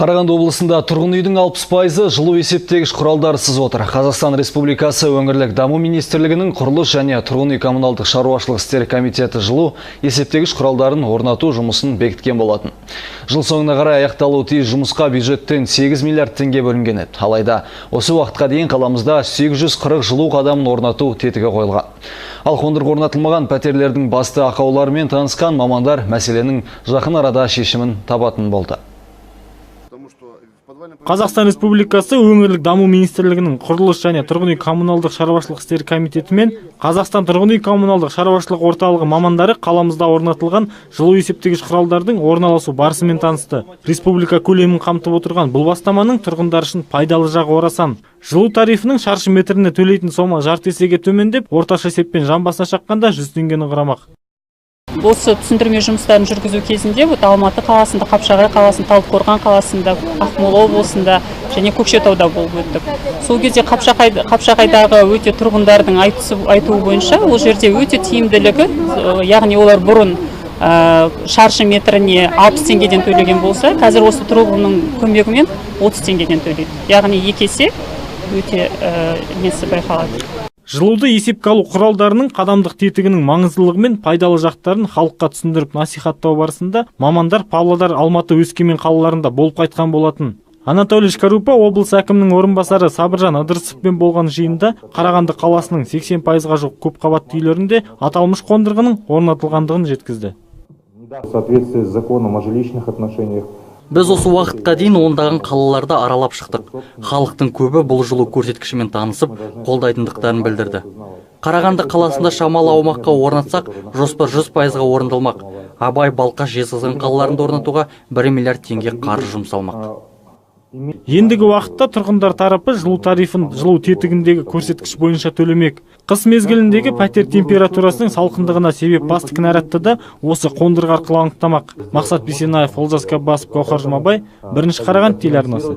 Қарағанды облысында тұрғын үйдің 60%-ы жылу есептегіш құралдарсыз отыр. Қазақстан Республикасы Өңірлік даму министрлігінің құрылыс және тұрғын үй коммуналдық шаруашылық істері комитеті жылу есептегіш құралдарын орнату жұмысын бекіткен болатын. Жыл соңына қарай аяқталуы тиіс жұмысқа бюджеттен 8 миллиард теңге бөлінген еді. Алайда осы уақытқа дейін қаламызда 840 жылу қадамын орнату тетігі қойылған. Ал қондырғы орнатылмаған пәтерлердің басты ақауларымен танысқан мамандар мәселенің жақын арада шешімін табатын болды. Қазақстан Республикасы Өңірлік даму министрлігінің құрылыс және тұрғын үй коммуналдық шаруашылық істері комитеті мен Қазақстан тұрғын үй коммуналдық шаруашылық орталығы мамандары қаламызда орнатылған жылу есептегіш құралдардың орналасу барысымен танысты. Республика көлемін қамтып отырған бұл бастаманың тұрғындар үшін пайдалы жағы орасан. Жылу тарифінің шаршы метріне төлейтін сома жарты есеге төмендеп, орташа есеппен жан басына шаққанда 100 теңгені құрамақ. Осы түсіндірме жұмыстарын жүргізу кезінде вот Алматы қаласында, Қапшағай қаласында, Талдықорған қаласында, Ақмола облысында және Көкшетауда болып өттік. Сол кезде Қапшағайдағы өте тұрғындардың айтуы бойынша ол жерде өте тиімділігі, яғни олар бұрын шаршы метріне 60 теңгеден төлеген болса, қазір осы тұрғынның көмегімен 30 теңгеден төлейді. Яғни екі есе өте несі байқалады. Жылуды есепке алу құралдарының қадамдық тетігінің маңыздылығы мен пайдалы жақтарын халыққа түсіндіріп насихаттау барысында мамандар Павлодар, Алматы, Өскемен қалаларында болып қайтқан болатын. Анатолий Шкарупа облыс әкімінің орынбасары Сабыржан Ыдырысовпен болған жиында Қарағанды қаласының 80%-ға жуық көпқабатты үйлерінде аталмыш қондырғының орнатылғандығын жеткізді. В соответствии с законом о жилищных отношениях. Біз осы уақытқа дейін ондаған қалаларды аралап шықтық. Халықтың көбі бұл жылу көрсеткішімен танысып, қолдайтындықтарын білдірді. Қарағанды қаласында шамалы аумаққа орнатсақ, жоспар 100%-ға орындалмақ. Абай, Балқаш, Жезқазған қалаларында орнатуға 1 миллиард теңге қаржы жұмсалмақ. Ендігі уақытта тұрғындар тарапы жылу тарифін жылу тетігіндегі көрсеткіш бойынша төлемек. Қыс мезгіліндегі пәтер температурасының салқындығына себеп басты кінәратты да осы қондырғы арқылы анықтамақ. Мақсат Бисенаев, Олжас Каббасов, Гауһар Жұмабай, Бірінші Қарағанды телеарнасы.